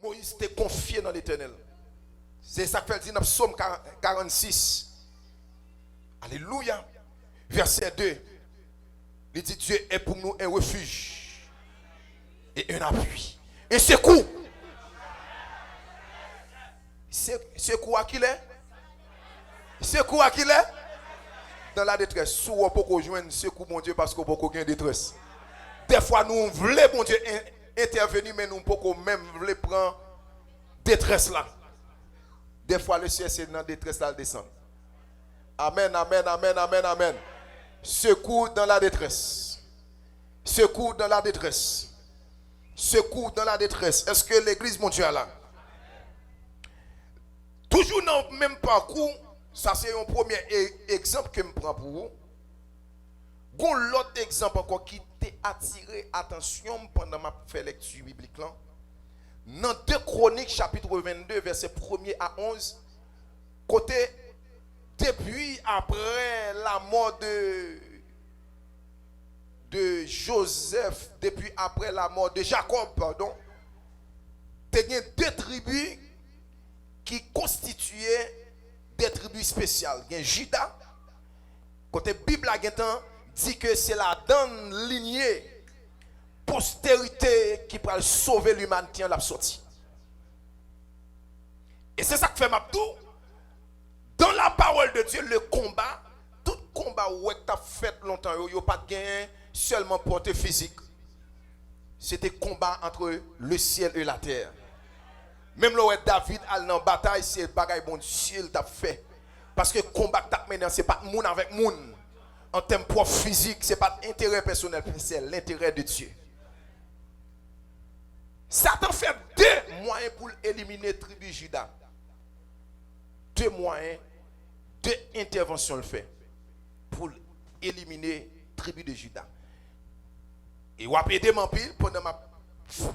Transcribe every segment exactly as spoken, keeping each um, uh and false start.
Moyiz te konfye nan Letènèl. Se sa k fè l di nan Psòm ka-, karannsis, alelouya, vèsè de, li di, Dieu est pour nous un refuge et un appui, un secours. Se, sekou a kilè? Sekou a kilè? Dans la détresse. Si w poko jwenn sekou Bondye, paske w poko gen detrès. Dèfwa nou vle Bondye en-, entèveni, men nou poko menm vle pran detrès la. Dèfwa le syèl se nan detrès la l desann. Amèn, amèn, amèn, amèn, amèn. Sekou dans la détresse. Sekou dans la détresse. Sekou dans la détresse. Èske legliz Bondye a la? Toujou nan menm pakou, sa se yon premye e-, egzanp ke m pran pou ou. Gon lòt egzanp ankò ki te atire atansyon m pandan m ap fè lekti biblik lan. Nan de Kwonik chapit vennde, vèsè premye a onz, kote depi apre lamò de, de Jozèf, depi apre lamò de Jakòb, padon, te gen de tribi ki konstitye de tribi espesyal. Gen Jida, kote Bib la gentan di ke se ladan linye, posterite ki pral sove limanite an l ap sòti. E se sa k fè m ap di w, dans la parole de Dieu, le combat, tout konba ou wè k t ap fèt lontan yo, yo pa t genyen sèlman pòte fizik. Se te konba entre le ciel et la terre. Menm lè w wè David al nan batay, se bagay Bondye l t ap fè. Paske konba k t ap mennen an, se pa t moun avèk moun. An tèm pwòp fizik, se pa t enterè pèsonèl, se lenterè de Dye. Satan fè de mwayen pou l elimine tribi Jida. De mwayen, de entèvansyon l fè pou l elimine tribi de Jida. E w ap ede m anpil pandan m ap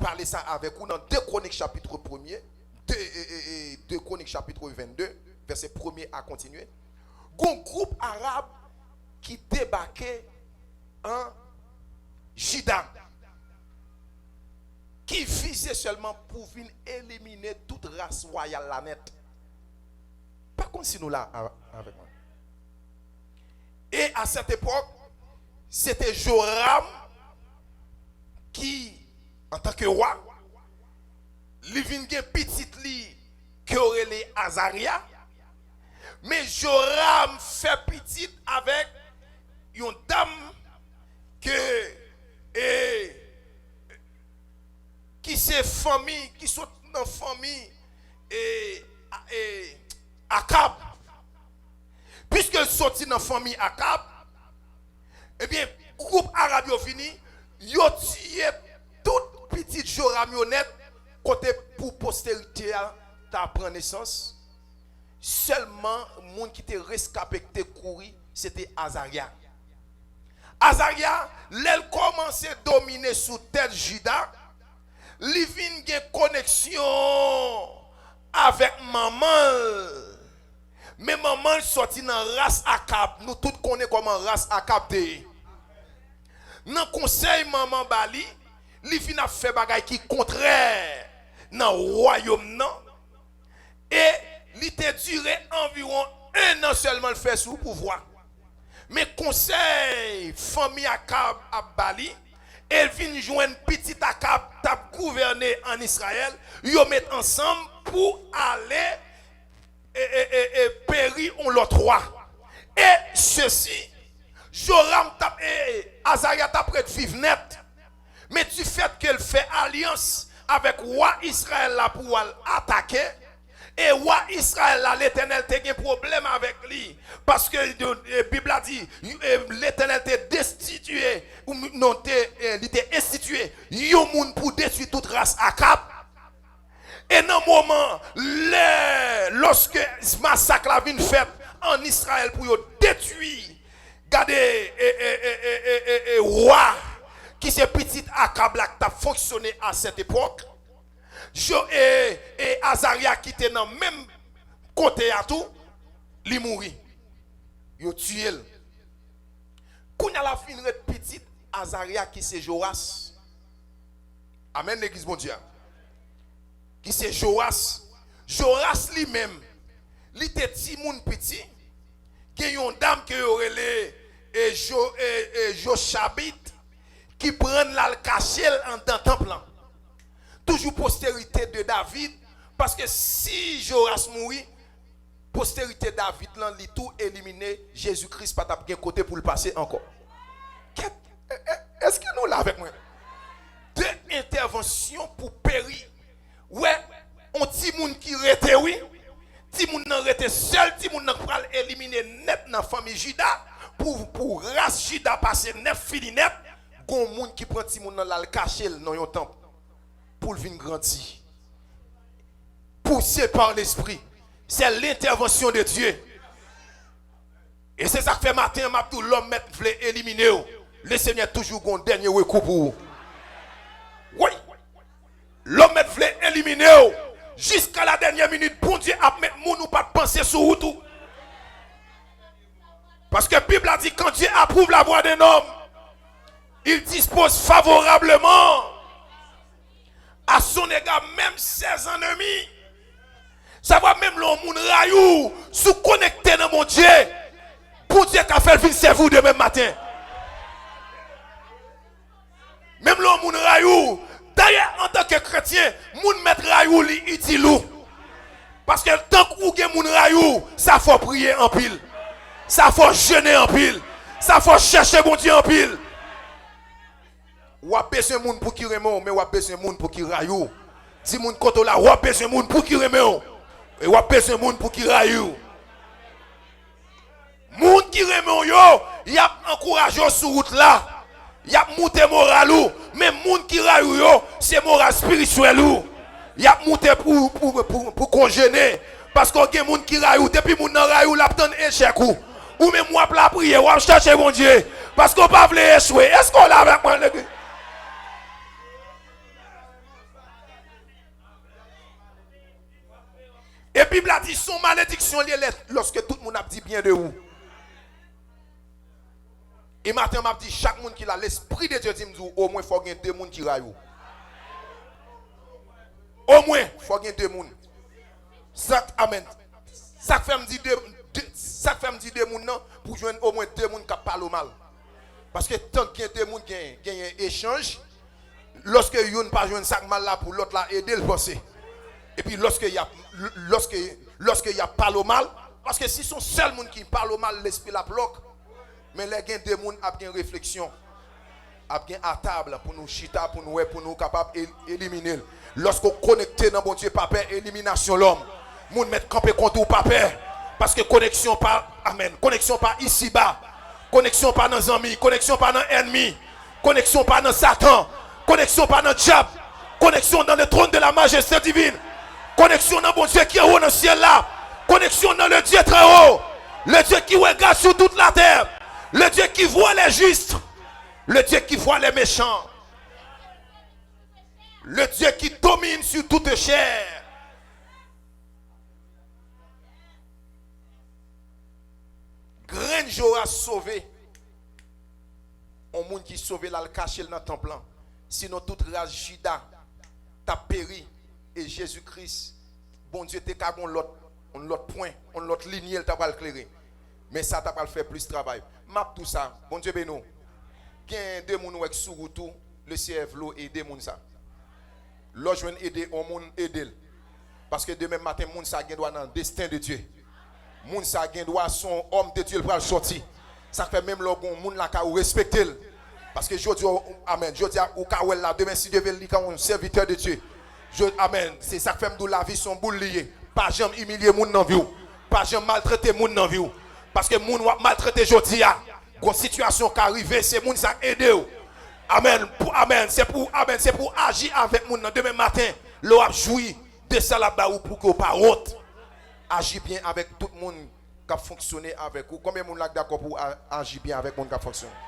pale sa avèk ou nan de Kwonik chapit premye, de, e, e, e, de Kwonik chapit vennde, vèsè premye a kontinye. Gon gwoup Arab ki debake an Jida, ki vize sèlman pou vin elimine tout ras wayal la nèt. Pa konn si nou la a-, avèk mwen. E a sèt epòk, se te Joram ki, antanke wa, li vin gen pitit li ke yo rele Azarya. Men Joram fè pitit avèk yon dam ke, e, ki se fanmi, ki sot nan fanmi, e, a-, e, Akab. Piske l soti nan fanmi Akab, ebyen, gwoup Arab yo vini, yo tiye tout pitit Joram yo nèt, kote pou posterite a ta pran nesans. Sèlman moun ki te reskape, ki te kouri, se te Azarya. Azarya, lè l kòmanse domine sou tèt Jida, li vin gen koneksyon avèk manman l. Men manman l sòti nan ras Akab. Nou tout konnen kòman ras Akab te ye. Nan konsèy manman ba li, li vin ap fè bagay ki kontrè nan wayòm nan. E li te dire anviwon en an sèlman l fè sou pouvwa. Men konsèy fanmi Akab ap ba li, e l vin jwenn pitit Akab t ap gouvène ann Izrayèl, yo met ansanm pou ale e, e, e, e peri yon lòt wa. E sesi, Joram t ap, e, e, Azarya t ap ret viv nèt. Men difèt ke l fè alyans avèk wa Izrayèl la pou al atake, e wa Izrayèl la, Letènèl te gen pwoblèm avèk li, paske, e, Bib la di, e, Letènèl te destitye, ou non, te, e, li te enstitye yon moun pou detwi tout ras Akab. E nan moman, lè, lòske masak la vin fèt ann Izrayèl pou yo detwi, gade, e, e, e, e, e, e, e, wa ki se pitit Akab la ki t ap fonksyone a sèt epòk, Jo-, e, e Azarya ki te nan menm kote a tou, li mouri. Yo tiye l. Kounye a la fin ret pitit Azarya ki se Jowas. Amèn, legliz Bondye a. Ki te Jowas. Jowas li menm, li te timoun piti. Gen yon dam ke yo rele e, Jo, e, e, Jochabit ki pran l al kache l anndan tanp lan. Toujou posterite de David, paske si Jowas mouri, posterite David lan, li tou elimine, Jezi Kris pa t ap gen kote pou l pase ankò. Kèt, e, e, èske nou la avèk mwen? De entèvansyon pou peri. Wè, on timoun ki rete, wi. Timoun nan rete sèl, timoun nan pral elimine nèt nan fanmi Jida. Pou, pou ras Jida pase nèt, fini nèt, gon moun ki pran timoun nan, l al kache l nan yon tanp pou l vin grandi. Poussé par l'Esprit. C'est l'intervention de Dieu. E se sa k fè maten an m ap di w, lè w mèt vle elimine w, Lesenyè toujou gon dènye rekou pou ou. Wi. Lè w mèt vle elimine w, jiska la dènyè minit, Bondye ap met moun ou pa t panse sou wout ou. Paske Bib la di, quand Dieu approuve la voie d'un homme, il dispose favorablement à son égard même ses ennemis. Sa vle menm lè yon moun rayi w, si w konekte nan Bondye, Bondye ka fè l vin sèvi w demen maten. Menm lè yon moun rayi w, dayè, antanke kretyen, moun mèt rayi w, li itil ou. Paske tank ou gen moun rayi w, sa fè w priye anpil. Sa fè w jene anpil. Sa fè w chèche Bondye anpil. W ap bezwen moun pou ki renmen w, men w ap bezwen moun pou ki rayi w. Di moun kote w la, w ap bezwen moun pou ki renmen w, e w ap bezwen moun pou ki rayi w. Moun ki renmen w yo, y ap ankouraje w sou wout la. Y ap moute moral ou. Men moun ki rayi w yo, se moral espirityèl ou. Y ap moute pou, pou, pou, pou konjene. Paske w gen moun ki rayi w. Depi moun nan rayi w, l ap tann echèk ou. Ou menm w ap lapriyè, w ap chèche Bondye. Paske w pa vle echwe. Èske w la avèk mwen, legliz? E Bib la di, se yon malediksyon li ye lè, lòske tout moun ap di byen de ou. E maten an, m ap di chak moun ki la, Lespri de Dye di m di w, omwen fò gen de moun ki rayi w. Omwen fò gen de moun. Sa k, amèn. Sa k fè m di de, de, sa k fè m di de moun nan, pou jwenn omwen de moun k ap pale w mal. Paske tank gen de moun, gen, genyen echanj. Lòske youn pa jwenn sa k mal la pou lòt la ede l panse. Epi lòske y ap, lòske, lòske y ap pale w mal, paske si se yon sèl moun ki pale w mal, lespri l ap lòk. Men lè gen de moun, ap gen refleksyon. Ap gen atab pou nou chita, pou nou wè, pou nou kapab el-, elimine l. Lòske w konekte nan Bondye, pa pè eliminasyon lòm. Moun mèt kanpe kont ou, pa pè. Paske koneksyon pa, amèn, koneksyon pa isiba. Koneksyon pa nan zanmi, koneksyon pa nan ènmi. Koneksyon pa nan Satan. Koneksyon pa nan dyab. Koneksyon dans le trône de la majesté divine. Koneksyon nan Bondye ki anwo nan syèl la. Koneksyon nan le Dieu très haut. Le Dieu qui regarde sur toute la terre. Le Dieu qui voit les justes. Le Dieu qui voit les méchants. Le Dieu qui domine sur toute chair. Grenn Jowas sove. On moun ki sove l al kache l nan tanp lan. Sinon tout ras Jida t ap peri. E Jezi Kris, Bondye te ka gon lòt, yon lòt pwen, yon lòt linye l ta pral klere. Men sa ta pral fè plis travay. M ap di w sa, Bondye beni w. Gen de moun ou wè k sou wout ou, Lesenyè vle w ede moun sa. Lè w jwenn ede yon moun, ede l. Paske demen maten, moun sa gen dwa nan desten de Dye. Moun sa gen dwa se yon òm de Dye l pral sòti. Sa k fè menm lè w gen yon moun lakay ou, respekte l. Paske jodi a, amèn, jodi a, ou ka wè l la, demen, si Dye vle, li ka yon sèvitè de Dye. Je, amèn. Se sa k fè m di w lavi se yon boul li ye. Pa janm imilye moun nan vi w. Pa janm maltrete moun nan vi w. Paske moun w ap maltrete jodi a, gon sitiyasyon ka rive, se moun sa k ede w. Amèn. Pou, amèn. Se pou, amèn. Se pou w aji avèk moun nan demen maten, lè w ap jwi de sa l ap ba ou, pou ke w pa wont. Aji byen avèk tout moun k ap fonksyone avèk ou. Konbyen moun la k dakò pou a-, aji byen avèk moun k ap fonksyone?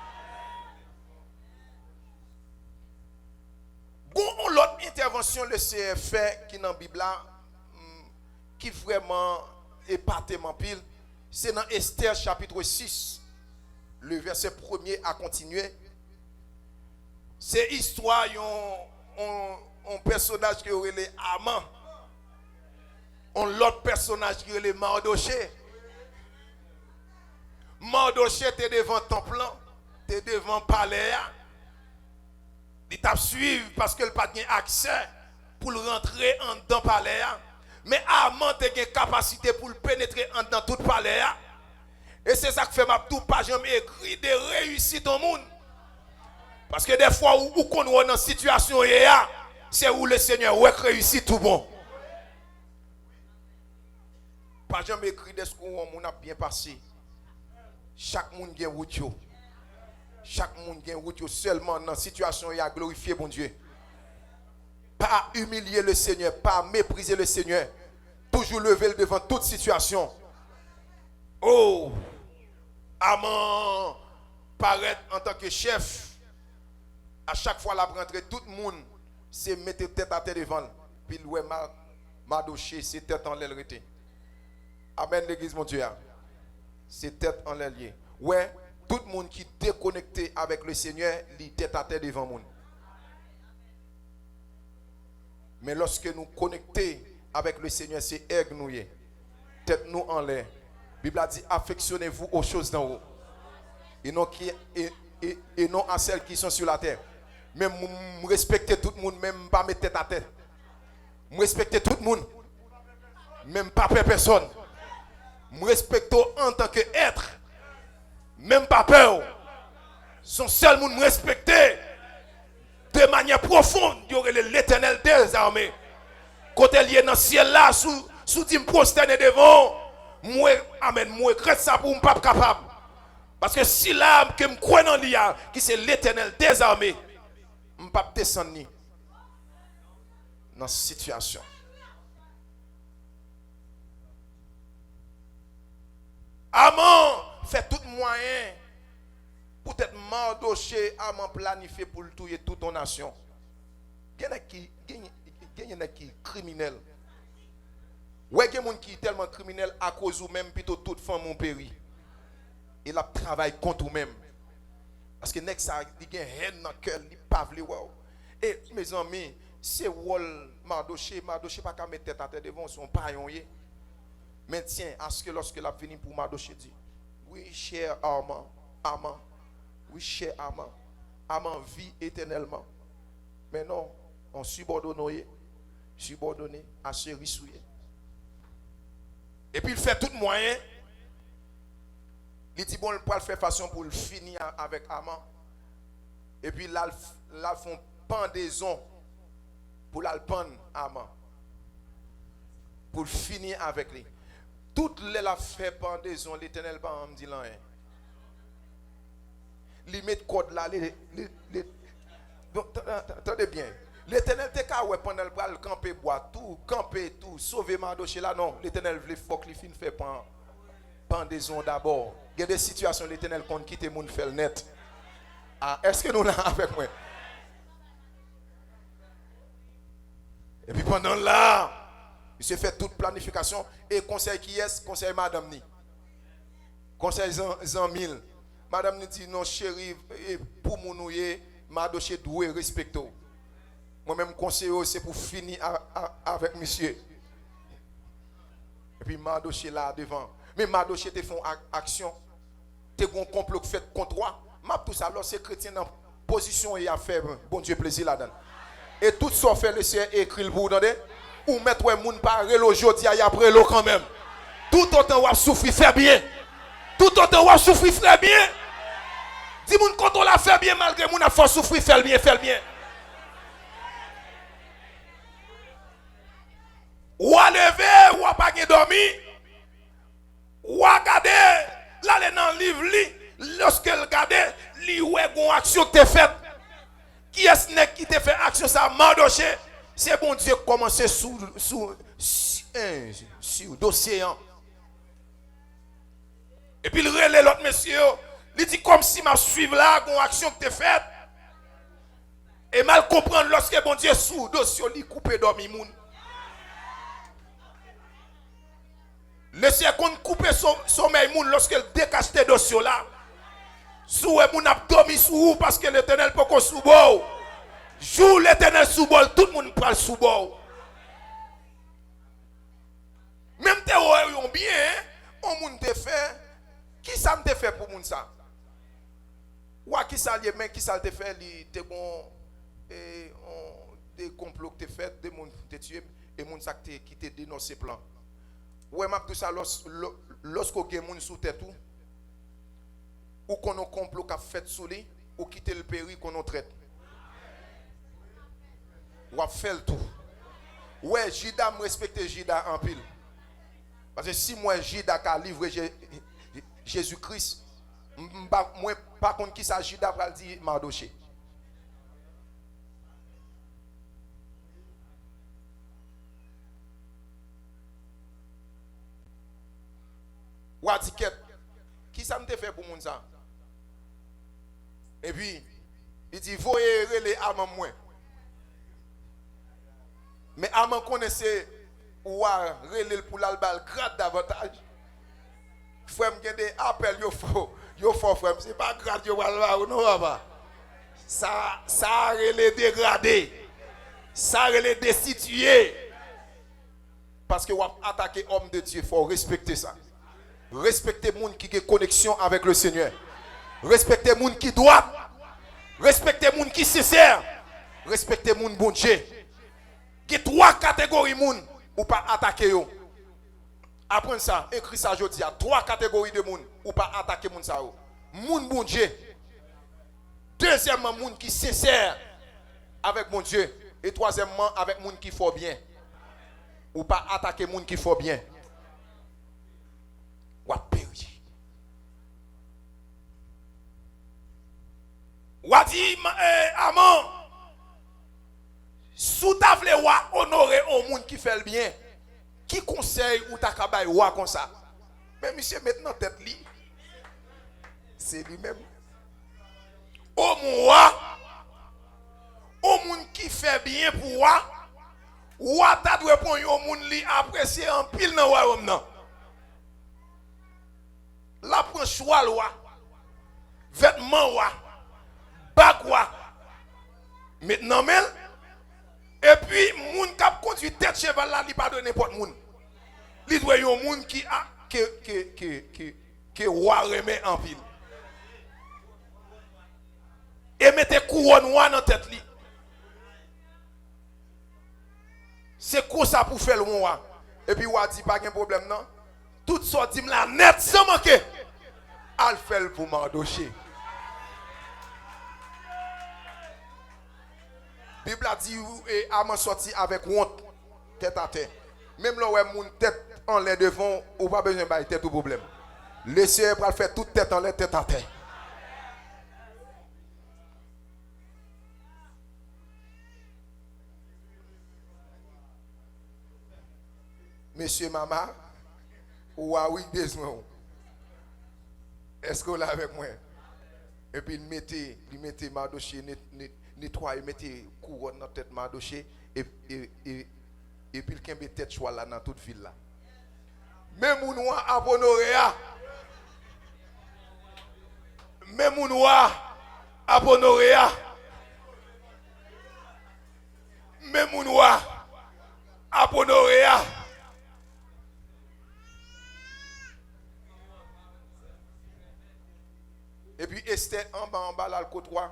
Gon yon lòt entèvansyon Lesenyè fè ki nan Bib la, mm, ki vrèman epate m anpil. Se nan Esther chapitre six, le verset premier à continuer. Se istwa yon, yon, yon pèsonaj ke yo rele Aman. yon lòt pèsonaj ki rele Mardoche. Mardoche te devan tanp lan, te devan palè a. Li t ap swiv paske l pa t gen aksè pou l rantre anndan palè a. Men Aman te gen kapasite pou l penetre anndan tout palè a. E se sa k fè m ap di w pa janm egri de reyisit yon moun. Paske dèfwa ou, ou konn wè w nan sitiyasyon w ye a, se ou Lesenyè wè k reyisit ou bon. Pa janm egri dèske w wè yon moun ap byen pase. Chak moun gen wout yo. Chak moun gen wout yo. Sèlman nan sitiyasyon w ye a, glorifye Bondye. Pa imilye Lesenyè, pa meprize Lesenyè. Toujou leve l devan tout sitiyasyon. Oh! Aman parèt antanke chèf. A chak fwa l ap rantre, tout moun se mete tèt atè devan l. Pi l wè Ma-, Madoche se tèt anlè l rete. Amèn, legliz Bondye a. Se tèt anlè l ye. Wè, tout moun ki dekonekte avèk Lesenyè, li tèt atè devan moun. Men lòske nou konekte avèk Lesenyè, se èg nou ye. Tèt nou anlè. Bib la di, affectionnez-vous aux choses d'en haut, et non qui, et, et, et non à celles qui sont sur la terre. Men m, m respekte tout moun, men m pa met tèt atè. M respekte tout moun, men m pa pè pèsòn. M respekte w antanke èt, men m pa pè w. Se yon sèl moun m respekte de manyè pwofon, yo rele Letènèl dèzame. Kote l ye nan syèl la, si w, si w di m pwostène devan w, m re-, amèn, m regrèt sa pou ou, m p ap kapab. Paske sila ke m kwè nan li a, ki se Letènèl dèzame, m p ap desann li nan sitiyasyon. Aman fè tout mwayen poutèt Madoche, Aman planifye pou l touye tout yon nasyon. Gen nèg ki, gen, gen nèg ki kriminèl. Wè, gen moun ki tèlman kriminèl, akoz ou menm, pito tout fanmi w peri. E l ap travay kont ou menm. Paske nèg sa, li gen hèn nan kè l, li pa vle wè w. E, mezanmi, se wòl Madoche. Madoche pa ka met tèt atè devan w, se yon payon w ye. Men tyen, aske lòske l ap vini pou Madoche di, wi, chè Aman, Aman, wi, chè Aman, Aman vi etènèlman. Men non, on sibòdone w ye, sibòdone, aseris ou ye. Epi l fè tout mwayen. Li di, bon, l pral fè fason pou l fini a, avèk Aman. Epi l al f-, l al fè yon pandezon pou l al pann Aman. Pou l fini avèk li. Tout lè l ap fè pandezon, Letènèl pa janm di l anyen. Li met kòd la, li, li, li, bon, ta-, ta-, ta-, tande byen. Letènèl te ka wè pandan l pral kanpe bwa, tou, kanpe tou, sove Madoche la, non. Letènèl vle fòk li fin fè pan-, pandezon dabò. Gen de sitiyasyon Letènèl konn kite moun fè l nèt. A, èske nou la avèk mwen? Epi pandan l la, misye fè tout planifikasyon. E konsèy kiyès? Konsèy madanm ni. Konsèy zan-, zanmi l. Madanm ni di, non, cheri, e, pou moun ou ye, Madoche dwe respekte w. Mwen menm, m konseye w, se pou fini a, a, avèk misye. Epi Madoche la devan. Men Madoche te fè yon ak-, aksyon. Te gen yon konplo k fèt kont wa. M ap di w sa, lè w se kretyen nan pozisyon w ye a, fè Bondye plezi ladan l. E tout sa w fè, Lesenyè ekri l pou ou, tande. Ou mèt wè moun pa rele w jodi a, y ap rele w kanmenm. Toutotan w ap soufri, fè byen. Toutotan w ap soufri, fè byen. Di moun kote w la, fè byen, malgre moun ap fè w soufri, fè l byen, fè l byen. Wa leve, wa pa gen dòmi. Wa gade, l ale nan liv li. Lòske l gade, li wè gon aksyon ki te fèt. Kiyès nèg ki te fè aksyon sa a? Madoche. Se Bondye k kòmanse sou, sou, si, eh, sou dosye an. Epi l rele lòt mesye yo. Li di, kòmsi m ap swiv la, gon aksyon ki te fèt. E m al konprann lòske Bondye sou dosye w, li koupe dòmi moun. Lesenyè konn koupe so-, somèy moun lòske l dekachte dosye w la. Si w wè moun ap dòmi sou ou, paske Letènèl poko sou bò w. Jou Letènèl sou bò l, tout moun pral sou bò w. fè? Kisa m te fè pou moun sa? Wa, kisa l ye? Men kisa l te fè? Li te gon, e, on, de konplo k te fèt, de moun te tiye, e moun sa k te, ki te denonse plan. Ou wè, m ap di w sa, lòs-, lò-, lòske w gen moun sou tèt ou, ou konn on konplo k ap fèt sou li, ou kite l peri kon on trèt. W ap fè l tou. Ou wè, Jida, m respekte Jida anpil. Paske si m wè Jida ka livre Je-, Jezi Kris, m, m pa, mwen pa konn kisa Jida pral di Madoche. W a di, "Kèt, kisa m te fè pou moun sa?" Epi, li di, "Voye rele Aman mwen." Men Aman konnen se wa rele l pou l al ba l grad davantaj. Frè m, gen de apèl yo fò, yo fò, frè m. Se pa grad yo pral ba ou non, papa. Sa, sa a rele degrade. Sa a rele desitiye. Paske w ap atake òm de Dye, fò w respekte sa. Respekte moun ki gen koneksyon avèk le Senyè. Respekte moun ki dwat. Respekte moun ki sensè. Respekte moun Bondye. Gen twa kategori moun ou pa atake yo. Aprann sa, ekri sa jodi a. Twa kategori de moun ou pa atake moun sa yo. Moun Bondye. Dezyèmman, moun ki sensè avèk Bondye. E twazyèmman, avèk moun ki fè w byen. Ou pa atake moun ki fè w byen. W ap peri. W a di, ma-, eh, Aman, si w ta vle wa onore yon moun ki fè l byen, ki konsèy ou ta ka bay wa konsa? Men misye met nan tèt li, se li menm. Yon wa, yon moun ki fè byen pou wa, wa ta dwe pran yon moun li apresye anpil nan wayòm nan. L ap pran chwal wa, vètman wa, bag wa, met nan men l. Epi, moun k ap kondui tèt cheval la, li pa dwe nenpòt moun. Li dwe yon moun ki a, ke, ke, ke, ke, ke wa renmen anpil. E mete kouwòn wa nan tèt li. Se konsa pou fè l yon wa. Epi wa di, "Pa gen pwoblèm non. Tout sa w di m la nèt, san manke, al fè l pou Madoche." Bib la di, e, Aman sòti avèk wont, tèt atè. Menm lè w wè moun tèt anlè devan w, ou pa bezwen bay tèt ou pwoblèm. Leseyè pral fè tout tèt anlè, tèt atè. Mesye Mama, ou a wi bezwen w. Èske w la avèk mwen? Epi l mete, li mete Madoche net-, net-, netwaye, mete kouwòn nan tèt Madoche, e, e, e, epi l kenbe tèt chwal la nan tout vil la. Men moun wa ap onore a. Men moun wa ap onore a. Men moun wa ap onore a. Epi Estè anba, anba, l al kot wa,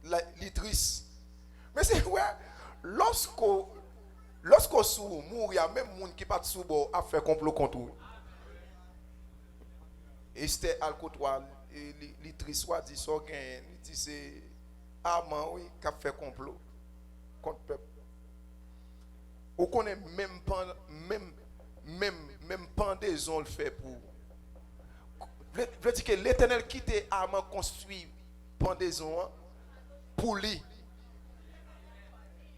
la, li tris. Men se wè, lòske, lòske w sou mouri a, menm moun ki pa t sou bò w ap fè konplo kont ou. Estè al kot wa, li, li, li tris, wa di, "Sa w genyen?" Li di, "Se Aman, wi, k ap fè konplo kont pèp." Ou konnen menm pan-, menm, menm, menm pandezon l fè pou ou. Vle, vle di ke Letènèl kite Aman konstwi pandezon an pou li.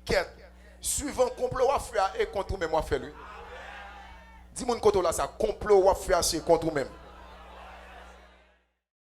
Kèt. Swivan konplo w ap fè a, e kont ou menm w ap fè l, wi. Di moun kote w la sa, konplo w ap fè a, se kont ou menm.